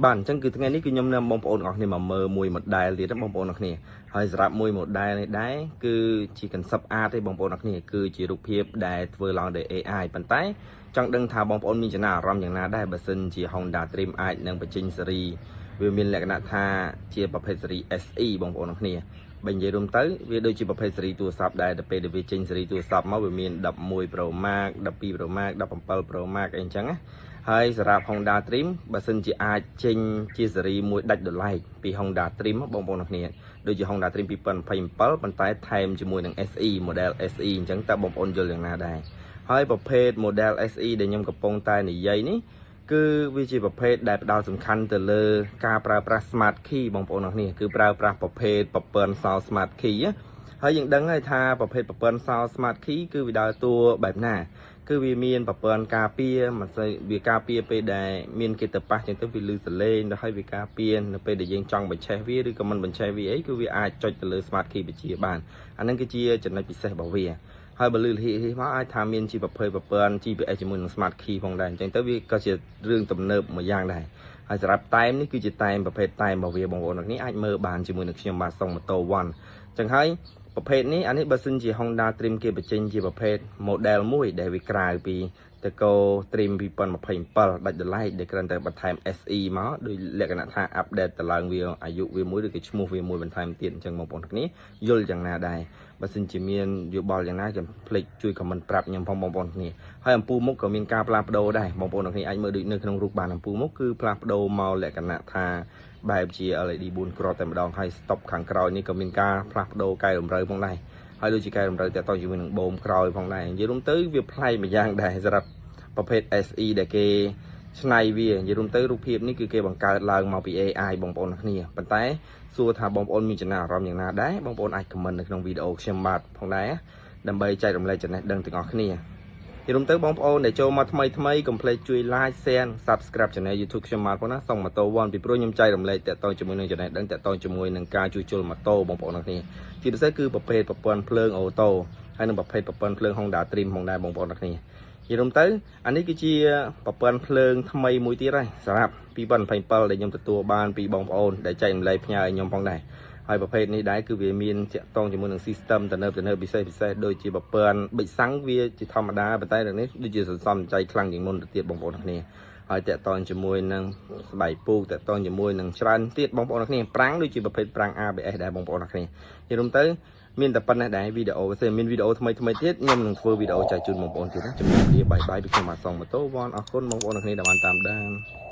បាទអញ្ចឹងគឺថ្ងៃនេះគឺខ្ញុំនាំបងប្អូនទាំងអស់គ្នាមកមើលមួយ model ទៀតណាបងប្អូនទាំងគ្នាហើយសម្រាប់មួយ model នេះដែរគឺជា concept art ទេបងប្អូនទាំងគ្នាគឺជារូបភាពដែលធ្វើឡើងដោយ AI ប៉ុន្តែចង់ដឹងថាបងប្អូនមានចំណាប់អារម្មណ៍យ៉ាងណាដែរបើសិនជា Honda Dream អាចនឹងបញ្ចេញស៊េរីវាមានលក្ខណៈថាជាប្រភេទស៊េរី SE បងប្អូនទាំងគ្នាបើនិយាយរួមទៅវាដូចជាប្រភេទស៊េរីទូរស័ព្ទដែរទៅពេលដែលវាចេញស៊េរីទូរស័ព្ទមកវាមាន11 Pro Max 12 Pro Max 17 Pro Max អីអញ្ចឹងណាហើយសម្រាប់ Honda Dream បើសិនជាអាចចេញជាស៊េរីមួយដាច់ដោយឡែកពី Honda Dream បងប្អូនទាំងគ្នាដូចជា Honda Dream 2027ប៉ុន្តែថែមជាមួយនឹង SE model SE អញ្ចឹងតើបងប្អូនយល់យ៉ាងណាដែរហើយប្រភេទ model SE ដែលខ្ញុំកំពុងតែនិយាយនេះគឺវាជាប្រភេទដែលផ្ដោតសំខាន់ទៅលើការប្រើប្រាស់ smart key បងប្អូនទាំងគ្នាគឺប្រើប្រាស់ប្រភេទប្រព័ន្ធសោ smart key ណាហើយយើងដឹងហើយថាប្រភេទប្រព័ន្ធសោ smart key គឺវាដើរតួបែបណា គឺវាមានប្រព័ន្ធការពារមិនសូវវាការពារពេលដែលមានគេទៅប៉ះចឹងទៅវាលឺសលេងដល់ហើយវាការពារនៅពេលដែលយើងចង់បញ្ឆេះវាឬក៏មិនបញ្ឆេះវាអីគឺវាអាចចុចទៅលើ smart key បញ្ជាបានអាហ្នឹងគឺជាចំណុចពិសេសរបស់វាហើយបើលឺលហិហិមកអាចថាមានជាប្រភេទប្រព័ន្ធ GPS ជាមួយនឹង smart key ផងដែរអញ្ចឹងទៅវាក៏ជារឿងទំនើបមួយយ៉ាងដែរហើយសម្រាប់តែមនេះគឺជាតែមប្រភេទតែមរបស់វាបងប្អូនទាំងនេះអាចមើលបានជាមួយនឹងខ្ញុំបាទសុងម៉ូតូ1អញ្ចឹងហើយប្រភេទនេះអានេះបើសិនជា Honda Dream គេបញ្ចេញជាប្រភេទ model មួយដែលវាក្រៅពីតកូ Dream 2027ដាច់ដោយឡែកដែលគ្រាន់តែបន្ថែម SE មកដោយលក្ខណៈថា update ទៅឡើងវាអាយុវាមួយឬក៏ឈ្មោះវាមួយបន្ថែមទៀតអញ្ចឹងបងប្អូនទាំងគ្នាយល់យ៉ាងណាដែរបើសិនជាមានយោបល់យ៉ាងណាកុំភ្លេចជួយ comment ប្រាប់ខ្ញុំផងបងប្អូនគ្នាហើយអំពូលមុខក៏មានការផ្លាស់ប្ដូរដែរបងប្អូនទាំងគ្នាអាចមើលដូចនៅក្នុងរូបបានអំពូលមុខគឺផ្លាស់ប្ដូរមកលក្ខណៈថាបែបជា LED 4គ្រាប់តែម្ដងហើយ stop ខាងក្រោយនេះក៏មានការផ្លាស់ប្ដូរកែតម្រូវផងដែរហើយដូចជាកែតម្រូវតាក់ទងជាមួយនឹងបូមក្រោយផងដែរនិយាយរួមទៅវាប្លែកម្យ៉ាងដែរសម្រាប់ប្រភេទ SE ដែលគេឆ្នៃវានិយាយរួមទៅរូបភាពនេះគឺគេបង្កើតឡើងមកពី AI បងប្អូនគ្នាប៉ុន្តែសួរថាបងប្អូនមានចំណាប់អារម្មណ៍យ៉ាងណាដែរបងប្អូនអាច comment នៅក្នុងវីដេអូខ្ញុំបាទផងដែរដើម្បីចែករំលែកចំណេះដឹងទាំងអស់គ្នានិយាយរួមទៅបងប្អូនដែលចូលមកថ្មីថ្មីកុំភ្លេចជួយ like share subscribe channel YouTube ខ្ញុំបាទផងណាសុងម៉ូតូ1ពីព្រោះខ្ញុំចែករំលែកតាក់ទងជាមួយនឹងចំណេះដឹងតាក់ទងជាមួយនឹងការជួសជុលម៉ូតូបងប្អូនទាំងគ្នាជាពិសេសគឺប្រភេទប្រព័ន្ធភ្លើងអូតូហើយនិងប្រភេទប្រព័ន្ធភ្លើង Honda Dream ផងដែរបងប្អូនទាំងគ្នានិយាយរួមទៅអានេះគឺជាប្រព័ន្ធភ្លើងថ្មីមួយទៀតហើយសម្រាប់2027ដែលខ្ញុំទទួលបានពីបងប្អូនដែលចែករំលែកផ្ញើឲ្យខ្ញុំផងដែរហើយប្រភេទនេះដែរគឺវាមានតាក់ទងជាមួយនឹង system ទំនើបទំនើបពិសេសពិសេសដូចជាប្រព័ន្ធប៊ិចសាំងវាជាធម្មតាប៉ុន្តែដល់នេះដូចជាសន្សំចៃខ្លាំងជាងមុនទៅទៀតបងប្អូនទាំងគ្នាហើយតាក់ទងជាមួយនឹងស្បែកពូកតាក់ទងជាមួយនឹងច្រើនទៀតបងប្អូនទាំងគ្នាប្រាំងដូចជាប្រភេទប្រាំង ABS ដែរបងប្អូនទាំងគ្នានិយាយរួមទៅមានតែប៉ុណ្ណេះដែរវីដេអូផ្សេងមានវីដេអូថ្មីថ្មីទៀតខ្ញុំនឹងធ្វើវីដេអូចែកជូនបងប្អូនទៀតណាជំរាបលា bye bye ពីខ្ញុំបាទសងម៉ូតូវ៉ាន់អរគុណបងប្អូនទាំងគ្នាដែលបានតាមដាន។